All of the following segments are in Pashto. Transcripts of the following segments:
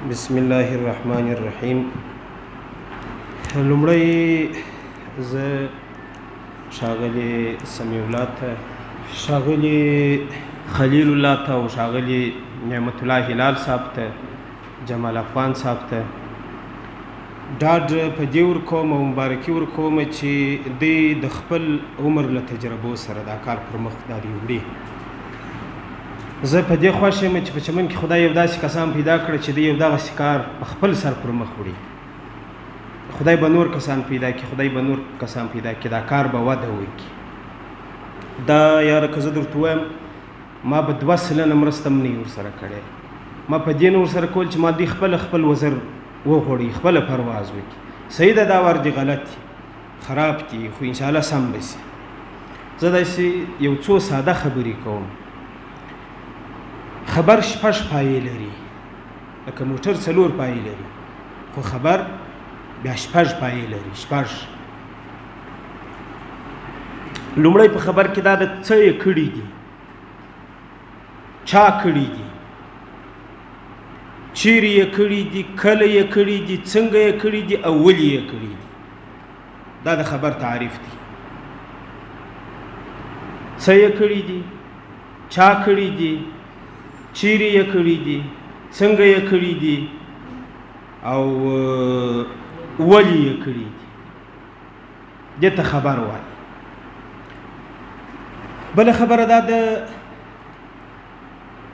بسم الله الرحمن الرحیم. لومړی زه ښاغلي سمیع الله ته، ښاغلي خلیل الله ته او ښاغلي نعمت الله هلال صاحب ته، جمال افغان صاحب ته ډاډ په دې ورکوم او مبارکي ورکوم چې دوی د خپل عمر له تجربو سره دا کار پر مخ دا دی وړي. زه په دې خوښ یم چې په چمن کې خدای یو داسې کسان پیدا کړه چې دوی یو دغسې کار په خپل سر پر مخ وړي. خدای به نور کسان پیدا کړي، خدای به نور کسان پیدا کړي، دا کار به وده وکړي. دا یاره که زه درته ووایم، ما به 2% مرسته هم نه وي ورسره کړې. ما په دې نه ورسره کول چې ما دوی خپله خپل وزر وغوړي، خپله پرواز وکړي. صحیح ده، دا وار دي غلط دي، خراب دي، خو انشاءالله سم به شي. زه داسې یو څو ساده خبرې کوم. خبر شپږ پایې لري، لکه موټر 4 پایې لري، خو خبر بیا شپږ پایې لري. شپږ. لومړی په خبر کې دا د څه یې کړي دي، چا کړي دي، چیرې یې کړي دي، کله یې کړي دي، څنګه یې کړي دي او ولې یې کړي دي. دا د خبر تعریف دی. څه یې کړي دي، چا کړي دي، چیرې یې کړي دي، څنګه یې کړي دي او ولې یې کړي دي، دې ته خبر وایي. بله خبره دا ده،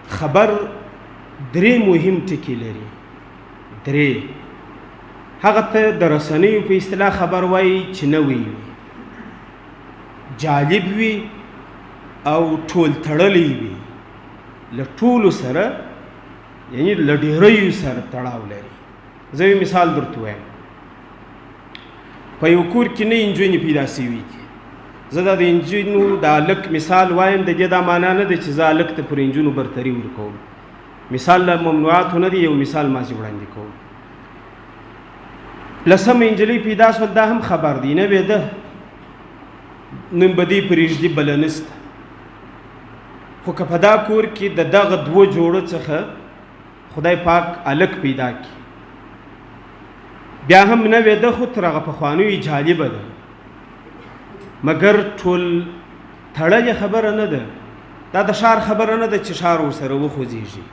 خبر درې مهم ټکي لري. درې. هغه ته د رسنیو په اصطلاح خبر وایي چې نوی وي، جالب وي او ټول تړلی وي، له ټولو سره، یعنی له ډېریو سره تړاو لري. زه یو مثال درته وایم. په یو کور کې نه نجونې پیدا سوي دي. زه دا د نجونو د هلک مثال وایم، د دې دا معنا نه ده چې زه هلک ته پر نجونو برتري ورکوم. مثال له ممنوعاتو نه دی، یو مثال ما زه وړاندې کوم. لسمه نجلۍ پیدا سول، دا هم خبر دی، نه وې ده، نن به دې پرېږدي بله نسته. خو که په دا کور کې د دغه دوو جوړو څخه خدای پاک هلک پیدا کړي، بیا هم نه وې ده، خو تر هغه پخوانیو جالبه ده، مګر ټول تړلې خبره نه ده. دا د ښار خبره نه ده چې ښار ورسره وخوځېږي.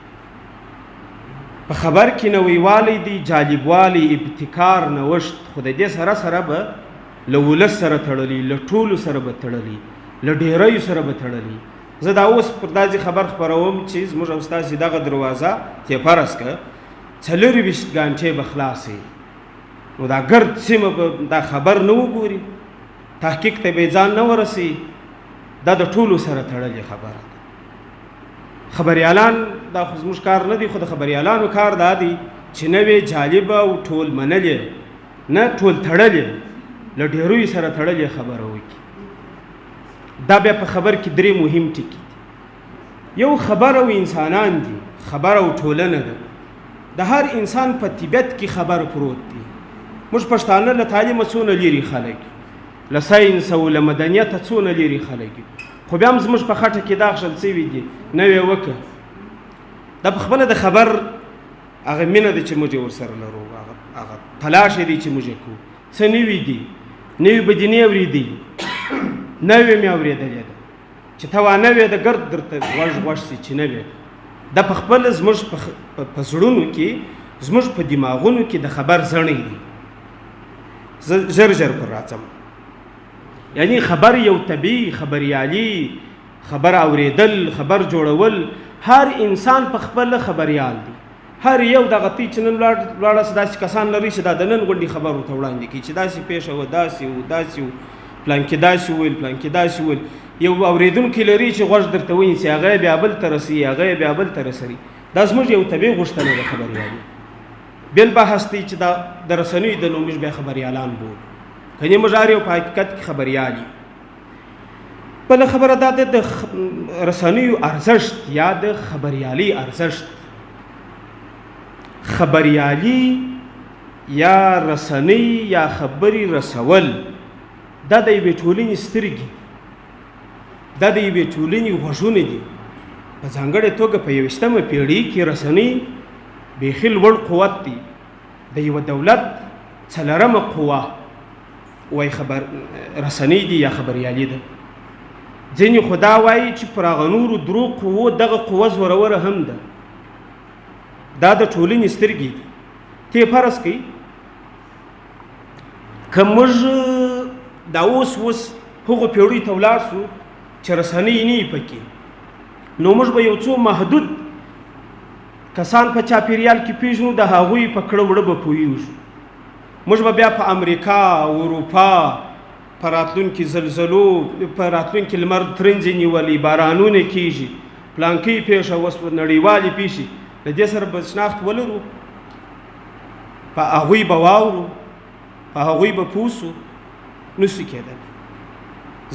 په خبر کې نویوالی دی، جالبوالی، ابتکار، نوښت، خو د دې سره سره به له ولس سره تړلی، له ټولو سره به تړلی، له ډېریو سره به تړلی. زه دا اوس پر داسې خبر خپروم چې زموږ او ستاسې دغه دروازه تې فرض که 24 ګانټې به خلاصې، نو دا ګرد سیمه به دا خبر نه وګوري، تحقیق ته به یې ځان نه ورسوي. دا د ټولو سره تړلې خبره ده. خبریالان دا خو زموږ کار نه دی، خو د خبریالانو کار دا دی چې نوې جالبه او ټول منلې، نه ټول تړلې، له ډېریو سره تړلې خبره وکړي. دا بیا په خبر کې درې مهم ټکي دي. یو، خبر او انسانان دي، خبر او ټولنه ده. د هر انسان په طبیعت کې خبر پروت دی. موږ پښتانه له تعلیمه څونه لیرې خلک یو، له ساینس او له مدنیته څونه لیرې خلک یو، خو بیا هم زموږ په خټه کې دا کښل سوي دي، نوې وکړه. دا په خپله د خبر هغه مینه ده چې موږ یې ورسره لرو، هغه تلاش دی چې موږ یې کوو. څه نوي دي، نوي به دې نه اورېدلي، نوې مې اورېدلې ده چې ته وا نوې ده، ګرد درته غوږ غوږ سي چې نوې ده. دا په خپله زموږ په زړونو کې، زموږ په دماغونو کې د خبر زڼی دی. زه ژر ژر پر راځم. یعنی خبر یو طبیعي خبریالي، خبر اورېدل، خبر جوړول، هر انسان په خپله خبریال دی. هر یو دغه تی چې نن ولاړه داسې کسان لري چې دا د نن غونډې خبر ورته وړاندې کوي چې داسې پېښه وه، داسې و، داسې و، پلان کې داسې وویل، پلان کې داسې وویل. یو اورېدونکی لري چې غوږ درته ونیسي، هغه یې بیا بل ته رسوي، هغه یې بیا بل ته رسوي. دا زموږ یو طبیعي غوښتنه ده خبریالي. بل بحث دی چې دا د رسنیو د نوم موږ بیا خبریالان بولو، کنې موږ هر یو په حقیقت کې خبریال یو. بله خبره دا ده د رسنیو ارزښت یا د خبریالي ارزښت. خبریالي یا رسنۍ یا خبرې رسول دا د یوې ټولنې سترګې دي، دا د یوې ټولنې غوږونه دي. په ځانګړې توګه په 21مه پیړۍ کې رسنۍ بیخي لوړ قوت دی. د یوه دولت څلورمه قوه وای خبر رسنۍ دي یا خبریالي ده. ځینې خو دا وایي چې پر هغه نورو درو قوو دغه قوه زوروره هم ده. دا د ټولنې سترګې دي. ته فرض کړئ که موږ دا اوس اوس هغو پیړیو ته ولاړ سو چې رسنۍ نه وي پکې، نو موږ به یو څو محدود کسان په چاپیریال کې پیژنو، د هغوی په کړه وړه به پوهیږو. موږ به بیا په امریکا، اروپا، په راتلونکي زلزلو، په راتلونکي لمر ترنځې نیولې، بارانونه کیږي، پلانکۍ پېښه وسوه، نړیوالې پېښې، له دې سره به شناخت ولرو، په هغوی به واورو، په هغوی به پوه سو. نسو کېدلی.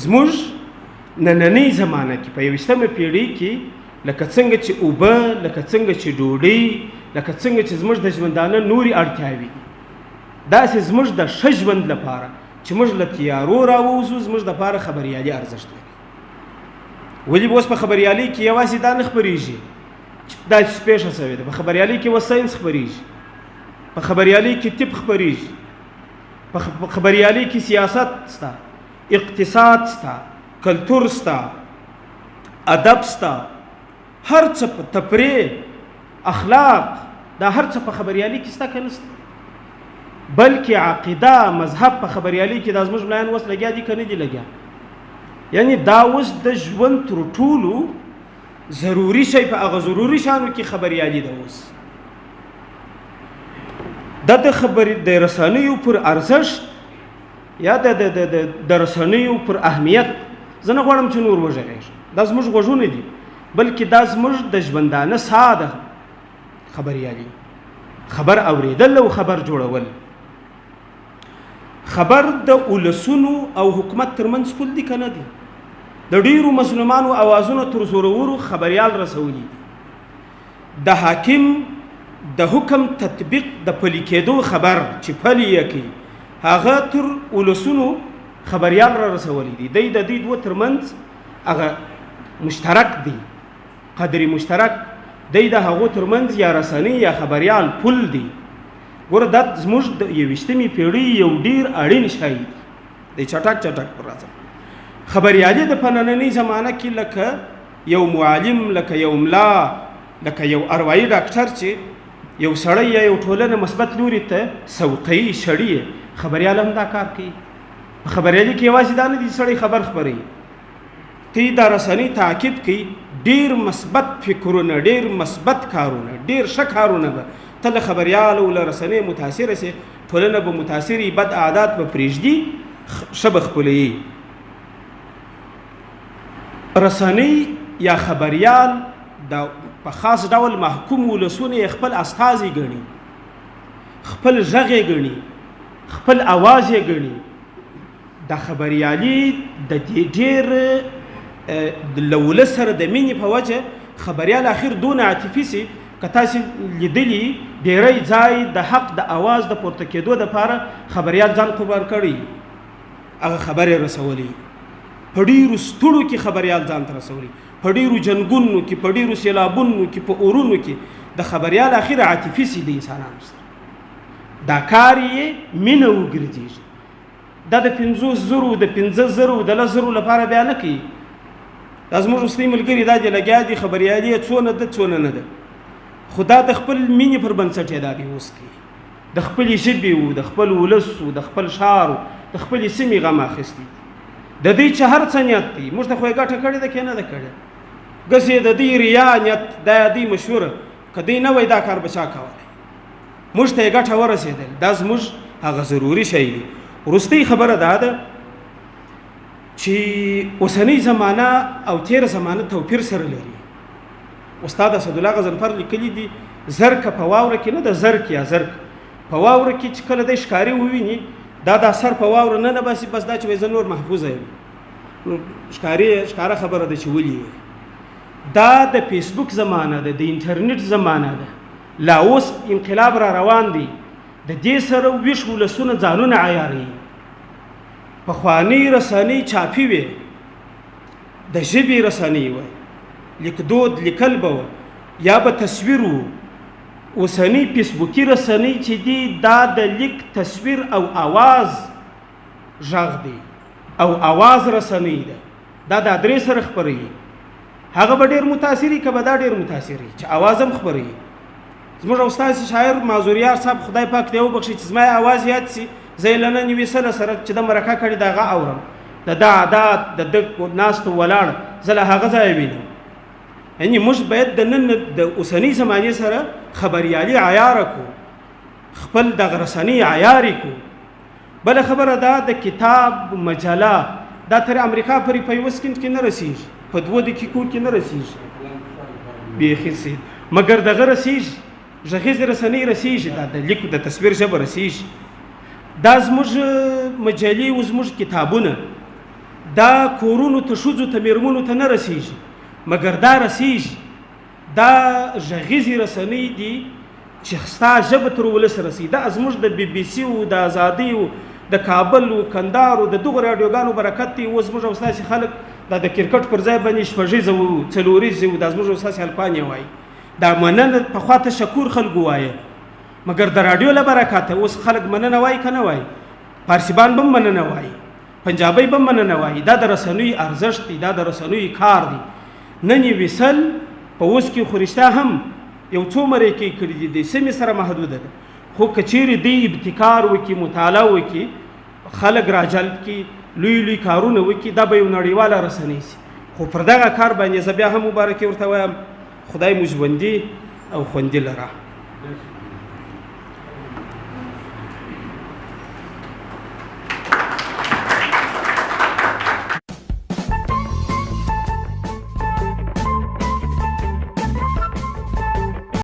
زموږ نننۍ زمانه کې په یوویشتمه پیړۍ کې لکه څنګه چې اوبه، لکه څنګه چې ډوډۍ، لکه څنګه چې زموږ د ژوندانه نورې اړتیاوې دي، داسې زموږ د ښه ژوند لپاره چې موږ له تیارو راووځو، زموږ دپاره خبریالي ارزښت لري. ولې به اوس په خبریالۍ کې یوازې دا نه خپرېږي چې داسې پېښه شوې ده، په خبریالۍ کې اوس ساینس خپرېږي، په خبریالۍ کې طب خپرېږي، په خبریالۍ کې سیاست سته، اقتصاد سته، کلتور سته، ادب سته، هر څه په تفریح، اخلاق، دا هر څه په خبریالۍ کې سته که نه سته؟ بلکې عقیده، مذهب په خبریالۍ کې دا زموږ ملایان اوس لګیا دي که نه دي لګیا؟ یعنی دا اوس د ژوند تر ټولو ضروري شی په هغه ضروري شیانو کې خبریالي ده. اوس دا د خبرې د رسنیو پر ارزښت یا د د د د رسنیو پر اهمیت زه نه غواړم چې نور وغږېږم، دا زموږ غوږونه دي، بلکې دا زموږ د ژوندانه ساه ده. خبریالي، خبر اورېدل او خبر جوړول، خبر د ولسونو او حکومت ترمنځ پل دی که نه دی؟ د ډیرو مظلومانو اوازونه تر زورورو خبریال رسولي دي. د حاکم د حکم تطبیق د پلي کېدو خبر چې پلي یې کوي هغه تر ولسونو خبریال را رسولي دي. دی د دوی دوه ترمنځ هغه مشترک دی، قدر مشترک دی، د هغو ترمنځ یا رسنۍ یا خبریال پل دی. ګوره دا زموږ د یوویشتمې پیړۍ یو ډیر اړین شی دی. دی چټک چټک پر راځم. خبریالي د په نننۍ زمانه کې لکه یو معلم، لکه یو ملا، لکه یو اروایي ډاکټر چې یو سړی یا یو ټولنه مثبت لوري ته سوقوي، شړي، خبریال هم دا کار کوي. په خبریالي کې یوازې دا نه دي سړی خبر خپروي، تی دا رسنۍ تعقیب کوي، ډیر مثبت فکرونه، ډیر مثبت کارونه، ډیر ښه کارونه به ته له خبریال او له رسنۍ متاثره سې، ټولنه به متاثري، بد عادات به پرېږدي، ښه به خپلوي. رسنۍ یا خبریال د په خاص ډول محکوم ولسونه یې خپل استازي ګڼي، خپل غږ یې ګڼي، خپل اواز یې ګڼي. د خبریالي د دې ډېر له ولس سره د مینې په وجه خبریال اخر دونه عاطفي سي، که تاسې لیدلي ډېری ځای د حق د اواز د پورته کېدو دپاره خبریال ځان قربان کړی، هغه خبرې رسولې. په ډېرو ستړو کې خبریال ځان ته رسولي، په ډېرو جنګونو کې، په ډېرو سیلابونو کې، په اورونو کې د خبریال اخر عاطفي سي د انسانانو سره، دا کار یې مینه وګرځېږي. دا د 50 زرو، د 5 زرو، د 10 زرو لپاره بیا نه کوي. دا زموږ اوسني ملګري دا دي لګیا دي خبریالي یې څونه ده څونه نه ده، خو دا د خپل مینې پر بنسټ یې دا دی اوس کوي، د خپلې ژبې و، د خپل ولس و، د خپل ښار و، د خپلې سیمې غم اخیستی. د دوی چې هر څه نیت دی، موږ ته خو یې ګټه کړې ده که نه ده کړې؟ ګسې د دوی ریا نیت دا دوی مشهوره، که دوی نه وای دا کار به چا کولی؟ موږ ته یې ګټه ورسېدل، دا زموږ هغه ضروري شی دی. وروستۍ خبره دا ده چې اوسنۍ زمانه او تېره زمانه توپیر سره لري. استاد اسدالله غضنفر لیکلي دي، زرکه په واوره کې نه ده، زرک یا زرک په واوره کې چې کله دی ښکاري وویني، دا د سر په واوره نه باسي، بس دا چې وایي زه نور محفوظه یم، نو ښکاري ښکاره خبره ده چې ولي. دا د فیسبوک زمانه ده، د انټرنیټ زمانه ده، لا اوس انقلاب را روان دی، د دې سره ویښ ولسونه ځانونه عیاروي. پخوانۍ رسنۍ چاپي وې، د ژبې رسنۍ وه، لیکدود لیکل به وه، یا به تصویر و، اوسنۍ فیسبوکي رسنۍ چې دي، دا د لیک، تصویر او اواز غږ دی او اواز رسنۍ ده. دا د درې سره خپروي. هغه به ډېر متاثري که به دا ډېر متاثري چې اواز هم خپروي. زموږ او ستاسې شاعر معذوریار صاحب، خدای پاک دې وبخښي، چې زما یې اواز یاد سي، زه یې له نن ویسله سره چې د مرکه کړې د هغه اورم، د ده عادات، د ده ناست ولاړ، زه له هغه ځایه وینم. یعنی موږ باید د نن د اوسنۍ زمانې سره خبریالي عیاره کو، خپل دغه رسنۍ عیارې کو. بله خبره دا د کتاب مجله، دا تر امریکا پورې په یوه سکند کې نه رسیږي، په 2 دقیقو کې نه رسیږي، بیخي سي، مګر دغه رسیږي، غږیزې رسنۍ رسیږي، دا د لیکو د تصویر ژبه رسیږي. دا زموږ مجلې او زموږ کتابونه دا کورونو ته، ښځو ته، میرمنو ته نه رسیږي، مګر دا رسیږي. دا غږیزې رسنۍ دي چې ستا ژبه تر ولس رسوي. دا زموږ د بي بي سي او د ازادۍ او د کابل او کندهار او د دغو راډیوګانو برکت دی. اوس زموږ او ستاسې خلک دا د کرکټ پر ځای باندې شپږیزه او څلوریزې او دا زموږ او ستاسې هلکان یې وایي. دا مننه پخوا تشکر خلکو وایه، مګر د راډیو له برکته اوس خلک مننه وایي که نه وایي؟ پارسیبان به هم مننه وایي، پنجابۍ به هم مننه وایي. دا د رسنیو ارزښت دی، دا د رسنیو کار دی. نن یې وصل په اوس کې خو رښتیا هم یو څو مرکې کړې دي، د سیمې سره محدوده ده، خو که چیرې دوی ابتکار وکړي، مطالعه وکړي، خلک راجلب کړي، لوی لوی کارونه وکړي، دا به یو نړیواله رسنۍ سي. خو پر دغه کار باندې زه بیا هم مبارکي ورته وایم. خدای مو ژوندي او خوندي لره.